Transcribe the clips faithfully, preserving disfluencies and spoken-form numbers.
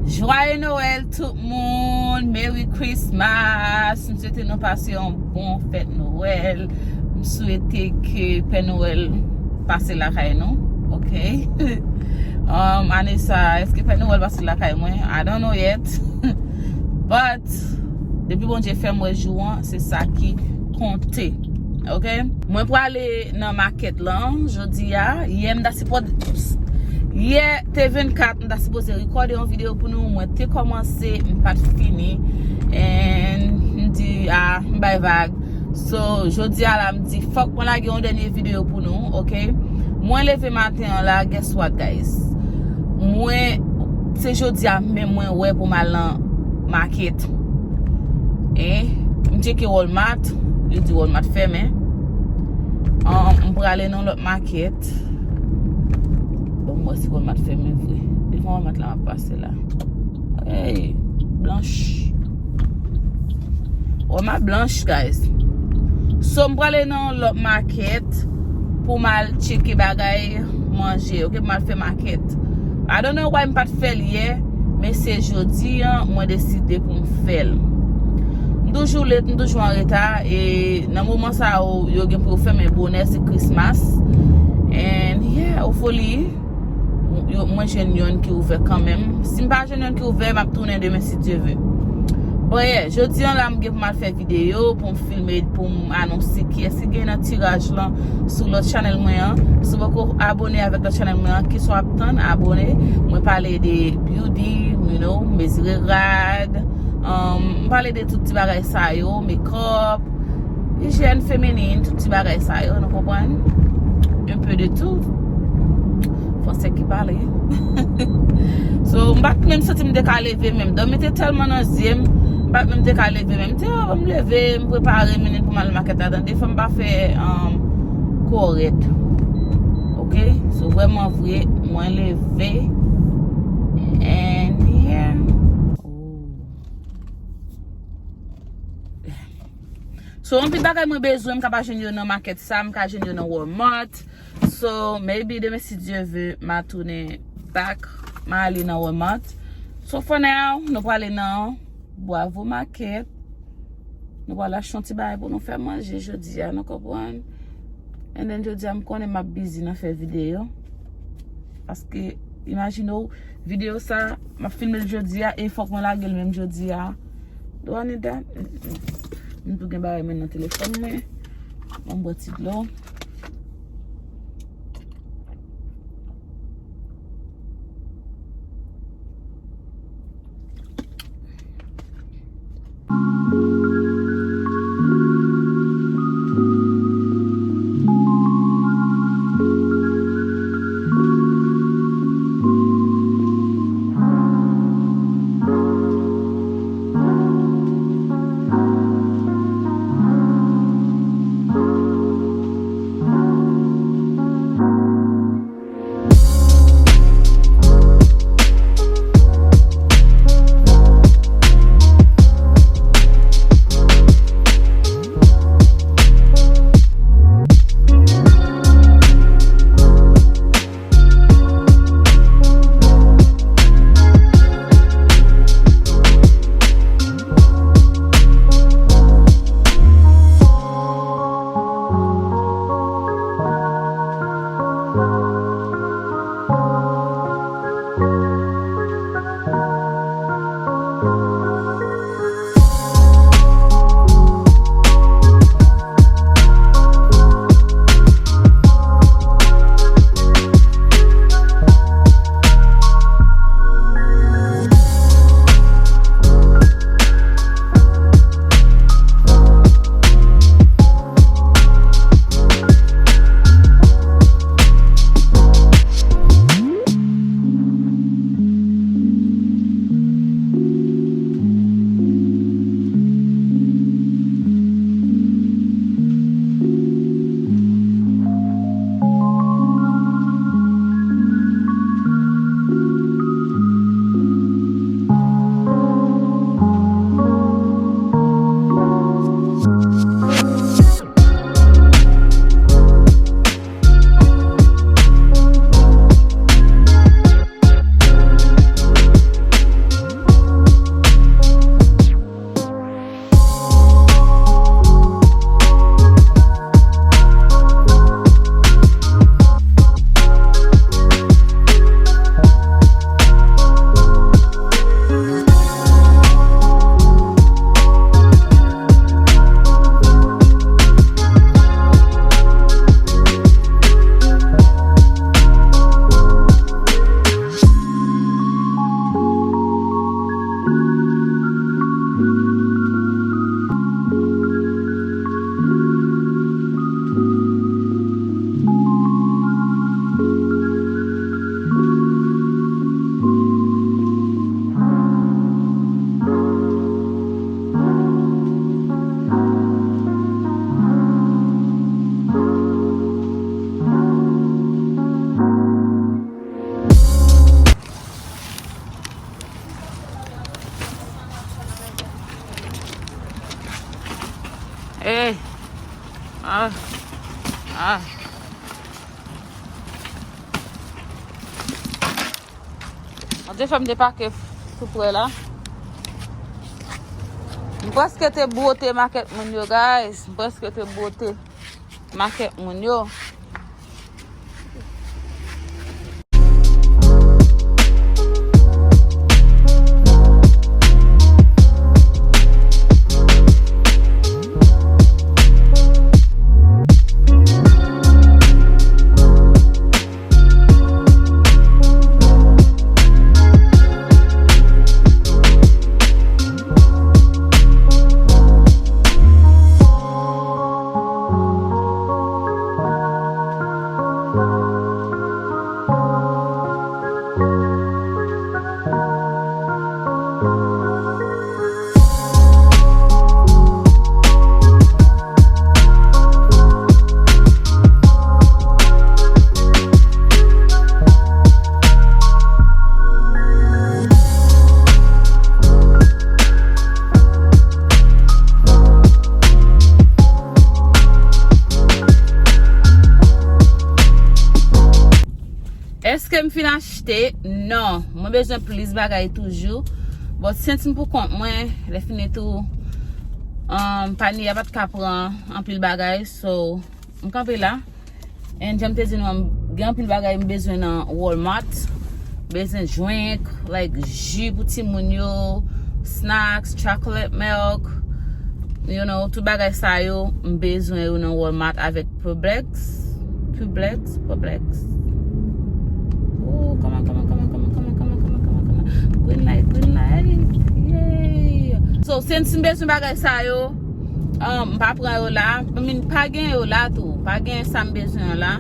Joyeux Noël tout moun, Merry Christmas. M swete nou pase yon bon fèt Nwèl. M swete ke Pè Nwèl pase lakay nou, ok? Um, ane sa, èske Pè Nwèl pase lakay mwen? I don't know yet. But, depi Bondye fè m wè jou an, se sa ki konte. Ok? Mwen prale nan makèt lan jodi a. Yè m ta sipòt, yè te vennkat, m ta sipoze rekòde yon videyo pou nou. Mwen te kòmanse, m pa t fini. And m di, ah, m bay vag. So, jodi a la, m di, fòk mwen lage yon dènye videyo pou nou, ok? Mwen leve maten an la, guess what, guys? Mwen, se jodi a menm mwen wè pou m al nan makèt. Eh, m tcheke Walmart, yo di Walmart fèmen. Um, m prale nan lòt makèt. Bon, m wè si Walmart fèmen vre. Devan Walmart la, m ap pase la. Hey, blanch. Walmart blanch, guys. So, m prale nan lòt makèt pou m al tcheke bagay manje, ok, pou m al fè makèt. I don't know why m pa t fè l yè, men se jodi an, mwen deside pou m fè l. M toujou late, m toujou an reta, e nan moman sa yo, yo gen pou yo fèmen bonè, se Christmas. And yeah, hopefully, yo, mwen jwenn yonn ki ouvè kanmenm. Si m pa jwenn yonn ki ouvè, m ap tounen demen si Dye ve. Bon, yeah, jodi an la, m gen pou m al fè videyo, pou m filme, pou m anonse kiyès ki gen nan tiraj lan sou lòt chanèl mwen an. Si w poko abone avèk lòt chanèl mwen an, kisa w ap tann? Abone. Mwen pale de beauty, you know, mezire rad. Um, m pale de tout ti bagay sa yo, makeup, ijyèn feminin, tout ti bagay sa yo, nou konprann? Un peu de tout. Fransè ki pale. So, m pa t menm santi m te ka leve menm. Dòmi te tèlman nan zye m, m pa t menm te ka leve menm. M te, oh, m leve, m prepare, mennen pou m al makèt la. Tande, fò m pa fè, um, kòrèt. Ok? So, vrèman vre, mwen leve. And yeah. Oh. So, anpil bagay mwen bezwen, m ka pa jwenn yo nan makèt sa, m ka jwenn yo nan Walmart. So, maybe demen, si Dye ve, m a tounen back, m a ale nan Walmart. So, for now, nou prale nan Bravo Market. Nou prale achte yon ti bagay pou nou fè manje jodi a, nou konprann? And then, jodi a, m konnen m ap busy nan fè videyo. Paske, imajine w, videyo sa, m ap filme l jodi a, e fòk mwen lage l menm jodi a. Do I need that? Mm, mm. M tou gen bagay mwen nan telefòn mwen. Ban m bwè ti dlo. Hey. Ah. Ah. Bondye fè m depake tou prè la. M prèske te bwote makèt moun yo, guys. M prèske te bwote makèt moun yo. Èske m fin achte? Non. Mwen bezwen plis bagay toujou. But since m pou kont mwen, lè fini tou, um, panye a pa t ka pran anpil bagay. So, m kanpe la. And jan m te di nou an, gen anpil bagay m bezwen nan Walmart. Bezwen drink, like ji pou timoun yo, snacks, chocolate milk, you know, tout bagay sa yo, m bezwen yo nan Walmart avèk Publix. Publix, Publix. Oh, come on, come on, come on. Green light, green light. Yay. So, since m bezwen bagay sa yo, um, m pa pran yo la. I mean, pa gen yo la tou. Pa gen sa m bezwen an la.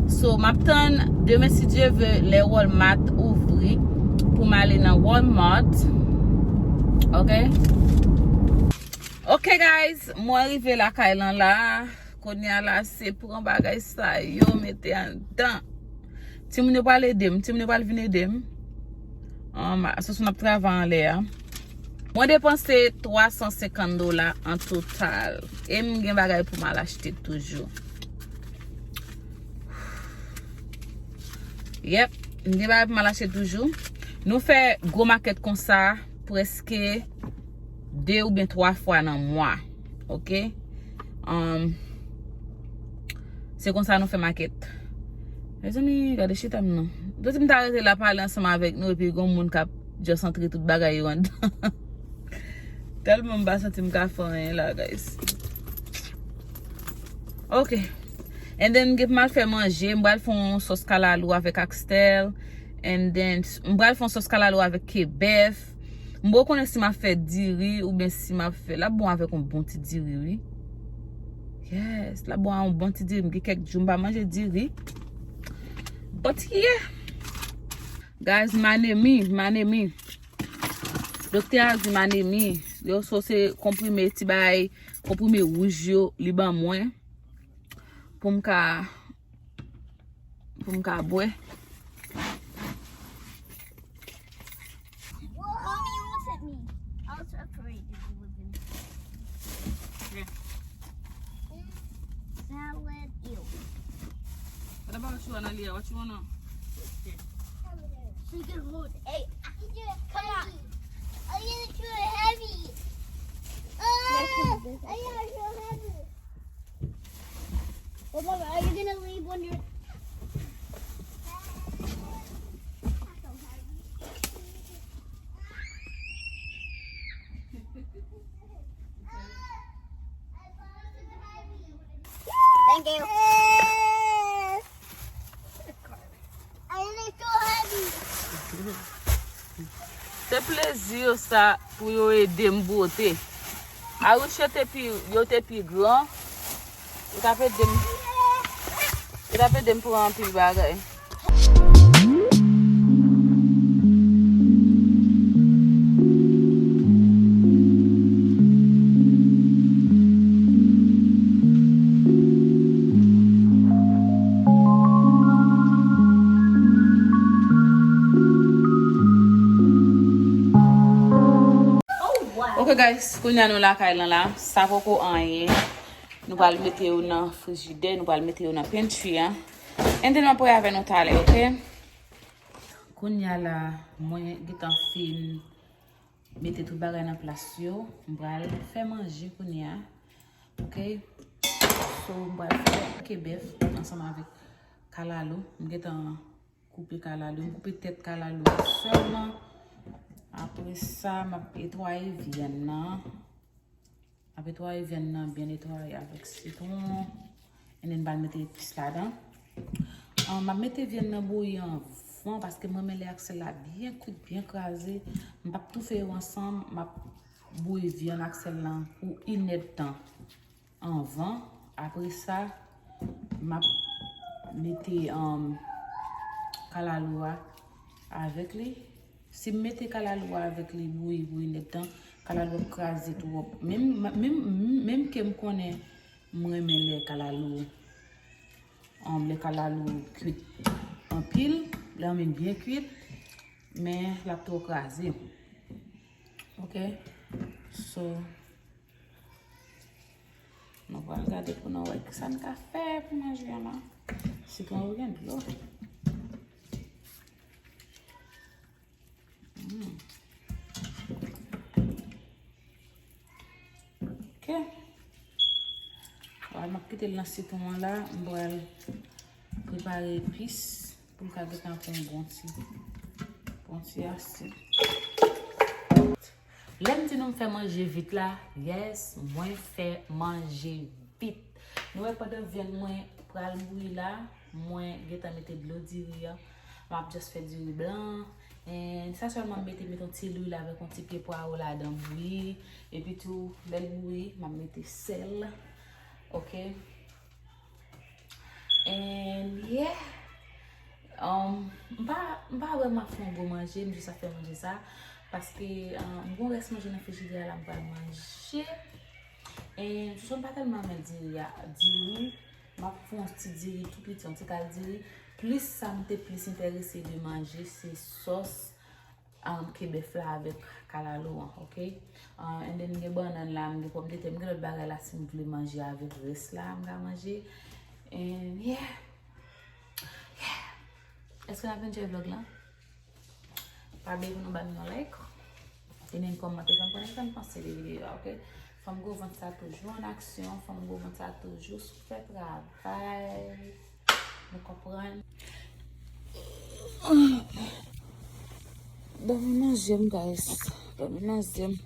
So, m ap tann demen, si Dye ve, lè Walmart ouvri pou m ale nan Walmart. Ok? Ok, guys, mwen rive lakay lan la. Kounye a la, se pran bagay sa yo, mete anndan. Timoun yo pral ede m, timoun yo pral vin ede m. Um, sou n ap travay anlè a. Mwen depanse twa san senkant dola an total. E m gen bagay pou m al achte toujou. Yep, m gen bagay pou m al achte toujou. Nou fè gwo makèt konsa prèske de oubyen twa fwa nan mwa. Ok? Um, se konsa nou fè makèt. Mezanmi, gade chita m non. Depi m ta rete la pale ansanm avèk nou epi gon moun k ap just antre tout bagay yo anndan. Tèlman m pa santi m ka fè anyen la, guys. Ok. And then, m gen pou m al fè manje. M pral fè yon sòs kalalou avèk oxtail. And then, m pral fè yon sòs kalalou avèk kebèf. M poko konnen si m ap fè diri oubyen si m ap fè. L ap bon avèk yon bon ti diri, wi. Yes, l ap bon ak yon bon ti diri. M gen kèk jou m pa manje diri. But yeah. Guys, m anemi, m anemi. Doktè a di m anemi. Yo, so se konprime, ti bagay, konprime wouj yo, li ban mwen. Pou m ka, pou m ka bwè. Mommy, you look at me. I was afraid if you would be. Yeah. Salad, ew. What about you, Analia? What you wanna? She can hold. Hey, come on. Are you too heavy? Uh, are you too heavy? Well, Mama, are you gonna leave when you're Thank you. Se plezi yo sa pou yo ede m bwote. Arisye te pi, yo te pi gran. Yo t ap ede m, yo t ap ede m pran anpil bagay. Ok, guys, kounye a nou lakay lan la. Sa poko anyen. Nou pral mete yo nan frijidè, nou pral mete yo nan pantry an. And then m ap wè avè nou talè, oke? Kounye a la, mwen gentan fin mete tout bagay nan plas yo. M pral fè manje kounye a. Oke? So, m pral fè kebèf ansanm avèk kalalou. M gentan koupe kalalou. M koupe tèt kalalou an sèlman. Apre sa, m ap netwaye vyann nan. M ap netwaye vyann nan, byen netwaye avèk sitwon. And then, m pral mete epis ladan. Ah, m ap mete vyann nan bouyi anvan, paske m renmen lè ak sèl la byen kwit, byen kraze. M p ap toufe yo ansanm, m ap bouyi vyann ak sèl lan pou inèdtan anvan. Apre sa, m ap mete, um, kalalou a avèk li. Si m mete kalalou a avèk li bouyi pou inèdtan, kalalou ap kraze twòp. Menm, menm, menm ke m konnen m renmen lè kalalou, um, lè kalalou kwit anpil, lè anmen byen kwit, men l ap twò kraze. Oke? So, nou pral gade pou nou wè kisa n ka fè pou manje an la. Sitwon yo gen dlo. Mm. Oke. Alò, m ap kite l nan sitwon an la. M pral prepare epis pou l ka gentan pran yon bon ti, bon ti asid. Lè m di nou m fè manje vit la, yes, mwen fè manje vit. Nou wè pandan vyann mwen pral bouyi la, mwen gentan mete dlo diri an. M ap just fè diri blan. And sa sèlman m mete, mete yon ti lwil avèk yon ti pye pwawo ladan bouyi. Epi tou, lè l bouyi, m ap mete sèl. Oke? And yeah. Um, m pa, m pa vrèman fè yon gwo manje, m jis ap fè manje sa. Paske, um, m gon rès manje nan frijidè a la, m pral manje. And, sou m pa tèlman renmen diri a, diri, m ap fè yon ti diri tou piti, yon ti kal diri. Plis sa m te plis enterese de manje, se sòs, um, kebèf la avèk kalalou an, oke? Uh, and then m gen bannann la, m gen pòmdetè, m gen lòt bagay la si m vle manje avèk rès la, m ka manje. And yeah. Yeah. Èske n ap enjoy vlòg lan? Pa bliye pou nou ban m yon like. E menm kòmante, fè m konnen sa n panse de videyo a, oke? Fanm gwo vant sa toujou an aksyon, fanm gwo vant sa toujou sou fè travay. Nou konprann? Dòmi nan je m, guys. Dòmi nan je m.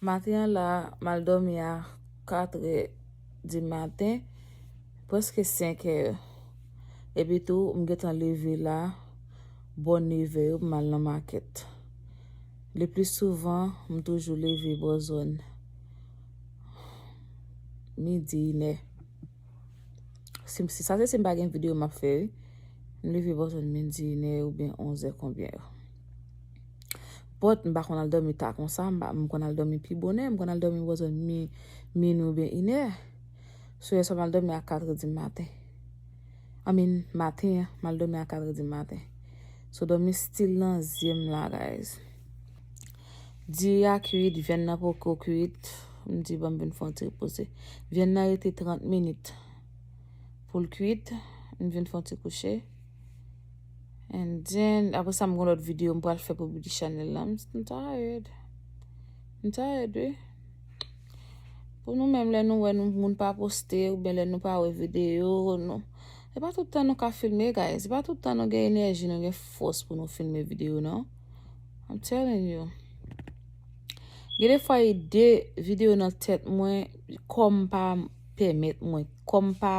Maten an la, m al dòmi a katrè di maten, prèske senkè. Epi tou, m gentan leve la, bò nevè yo, m al nan makèt. Le pli souvan, m toujou leve bò zòn midi, inè. Si, si sa se si m pa gen videyo m ap fè, wi. M leve bò zòn midi, inè oubyen onzè konbyen yo. But m pa konn al dòmi ta konsa, m pa, m konn al dòmi pi bonè, m konn al dòmi bò zòn mi, minwi oubyen inè. So yè swa m al dòmi a katrè di maten. I mean, maten an, m al dòmi a katrè di maten. So dòmi still nan zye m la, guys. Diri a kwit, vyann nan poko kwit. M di, "Ban m vin fè yon ti repoze." Vyann nan rete trant minit pou l kwit. M vin fè yon ti kouche. And then, apre sa, m gon lòt videyo m pral fè pou Beauty Channel la. M, m tired. M tired, wi. Pou nou menm, lè nou wè nou, moun pa poste, oubyen lè nou pa wè videyo, nou, e pa tout tan nou ka filme, guys. E pa tout tan nou gen enèji, nou gen fòs pou nou filme videyo, non. I'm telling you. Gen de fwa ide videyo nan tèt mwen, kò m pa pèmèt mwen, kò m pa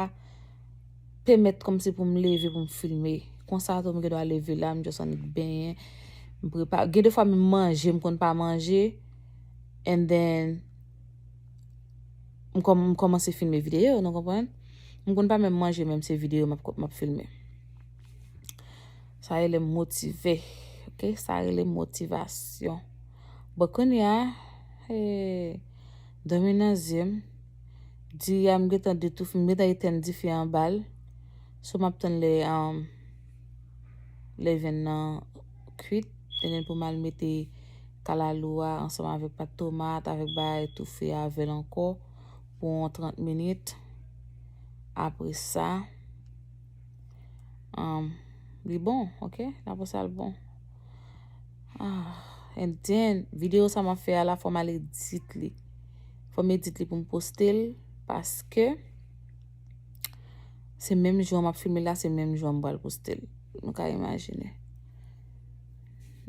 pèmèt kòmsi pou m leve pou m filme. Konsa tou m gen dwa leve la, m just annik benyen, m prepare. Gen de fwa menm manje, m konn pa manje, and then m kòm-, m kòmanse filme videyo, nou konprann? M konn pa menm manje, menm se videyo m ap, m ap filme. Sa rele motive, oke? Sa rele motivasyon. Bon, kounye a, eh, dòmi nan zye m. Diri a m gentan detoufe, m gentan etèn dife anba l. So, m ap tann lè, um, lè vyann nan kwit. Ennen pou m al mete kalalou a ansanm avèk pat tomat, avèk bagay toufe avè l ankò pou yon trant minit. Apre sa, um, li bon, ok? Apre sa, l bon. Ah, and then, videyo sa m ap fè a la, fò m al edit li. Fò m edit li pou m poste l, paske se menm jou a m ap filme la, se menm jou a m pral poste l. Nou ka imajine.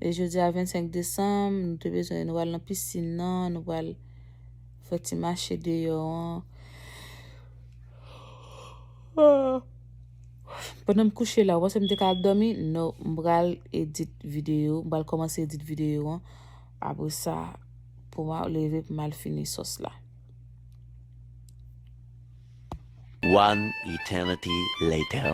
E jodi a vennsenk desanm, nou te bezwen, nou pral nan pisin nan, nou pral fè ti mache deyò an. Ah. Pandan m kouche la, ou panse m te ka al dòmi? No, m pral edit videyo, m pral kòmanse edit videyo an. Apre sa, pou m al leve, pou m al fini sòs la. One eternity later.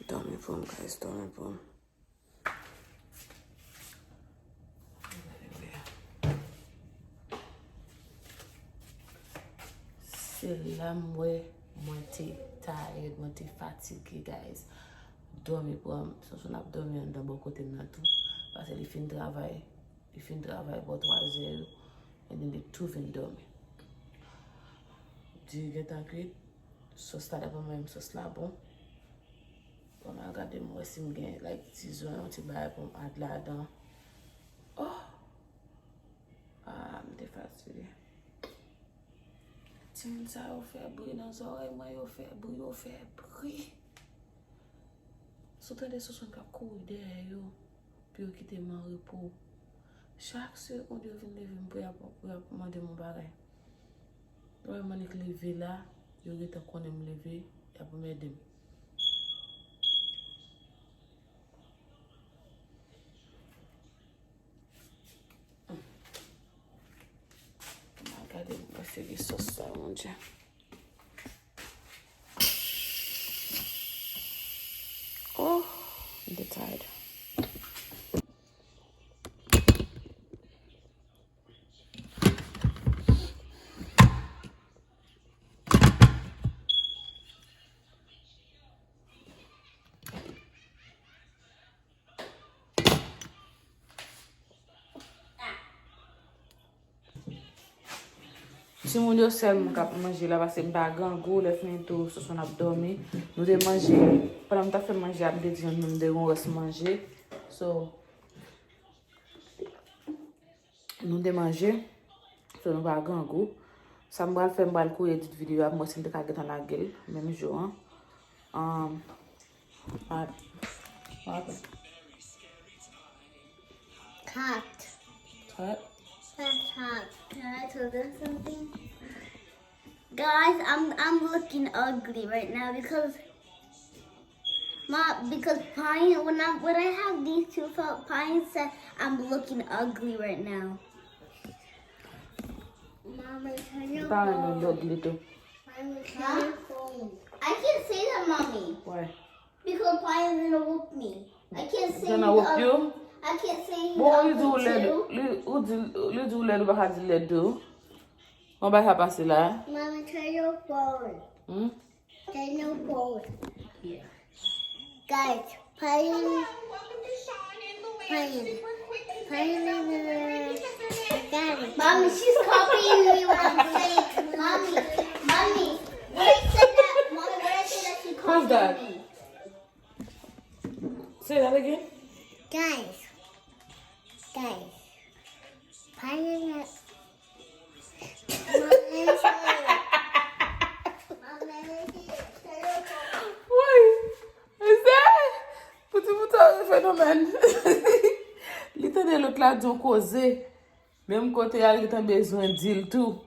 Dòmi pou m, guys, dòmi pou m. Se la m wè mwen te tired, mwen te fatige, guys. Dòmi pran m, Sonson ap dòmi anndan bò kote m nan tou. Paske li fin travay, li fin travay bò twa zè yo. And then li tou vin dòmi. Diri gentan kwit. Sòs la, daprè mwen menm, sòs la bon. Bon, mwen gade m wè si m gen, like, ti zwen, yon ti bagay pou m add ladan. Oh! Ah, m te fatige. Timoun sa yo fè bri nan zòrèy mwen, yo fè bri, yo fè bri. Si w tande Sonson k ap kouri dèyè yo, pou yo kite m an repo. Chak segonn yo vin leve m pou y ap, pou y ap mande m yon bagay. Lè w wè Manik leve la, yo gentan konnen m leve, y ap anmède m. M a gade m wè si gen sòs sa, Bondye. Oh, m te tired. Timoun yo sèlman k ap manje la, paske m pa grangou, lè fini tou, Sonson ap dòmi. Nou te manje, pandan m t ap fè manje a, m te di nou m te gen yon rès manje. So, nou te manje, so nou pa grangou. Sa m pral fè, m pral kouri edit videyo a, m wè si m te ka gentan lage l, menm jou an. Um, what? What happened? Cat. What? That's hot. Can I tell them something? Guys, I'm I'm looking ugly right now because my because Pine when I when I have these two felt Pine said I'm looking ugly right now. Mama, turn your phone. Mommy, turn your phone. I can't say that, mommy. Why? Because Pine is gonna whoop me. I can't say. Gonna whoop you? I can't say. Bon, li di ou lèd, li, ou di, li di ou lèd, ou pa ka di lèd tou. Mwen bay sa pase la. Mommy, turn your phone. Hmm? Turn your phone. Yeah. Guys, Pine, Pine, Pine, I got it. Mommy, she's copying me what I'm saying. Mommy, mommy, what I said that, mommy, what I said that she copying me. Who's that? Say that again. Guys. Guys. Pioneer. Woy. Mezanmi. Pou ti bouton yon fenomèn. Li tande lòt la di yon koze. Menm kote a, li gentan bezwen di l tou.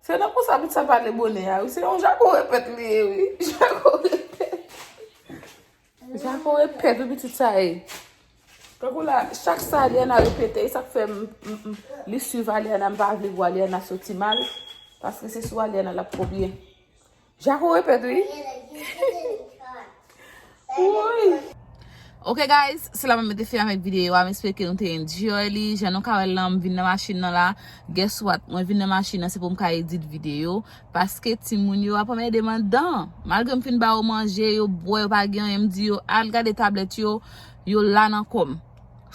Se nan konsa pitit sa pale bonè a, wi. Se yon jako repèt li ye, wi. Jako repèt. Jako repèt, wi, pitit sa ye. Tankou la, chak sa Aliana repete, e sa k fè m, m, m, li swiv Aliana, m pa vle pou Aliana soti mal, paske se sou Aliana l ap kopye. Jako repèt, wi. Woy. Ok, guys, se la mwen mete fen avèk videyo a. M espere ke nou te enjoy li. Jan nou ka wè l lan, m vin nan machin nan la. Guess what? Mwen vin nan machin nan, se pou m ka edit videyo. Paske timoun yo ap anmède m anndan. Malgre m fin ba yo manje, yo bwè, yo pa gen anyen, m di yo, al gade tablèt yo, yo la nan kò m.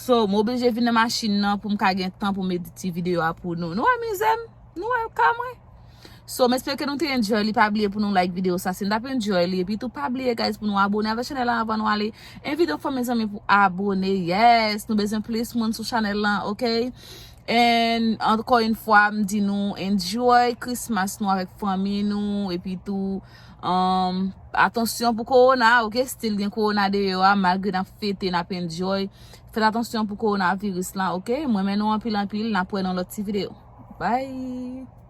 So, m oblije vin nan machin nan pou m ka gen tan pou m edit ti videyo a pou nou. Nou amize m? Nou wè ka mwen? So, m espere ke nou te enjoy li. Pa bliye pou nou like videyo sa si n t ap enjoy li. Epi tou, pa bliye, guys, pou nou abone avèk chanèl la anvan nou ale. Envite yon fanmi zanmi pou abone. Yes, nou bezwen plis moun sou chanèl lan, ok? And ankò yon fwa, m di nou enjoy Christmas nou avèk fanmi nou. Epi tou, um, atansyon pou kowona, ok? Still gen kowona deyò a, malgre n ap fete, n ap enjoy. Fèt atansyon pou kowonaviris lan, ok? Mwen renmen nou anpil anpil, n ap wè nan lòt ti videyo. Bye!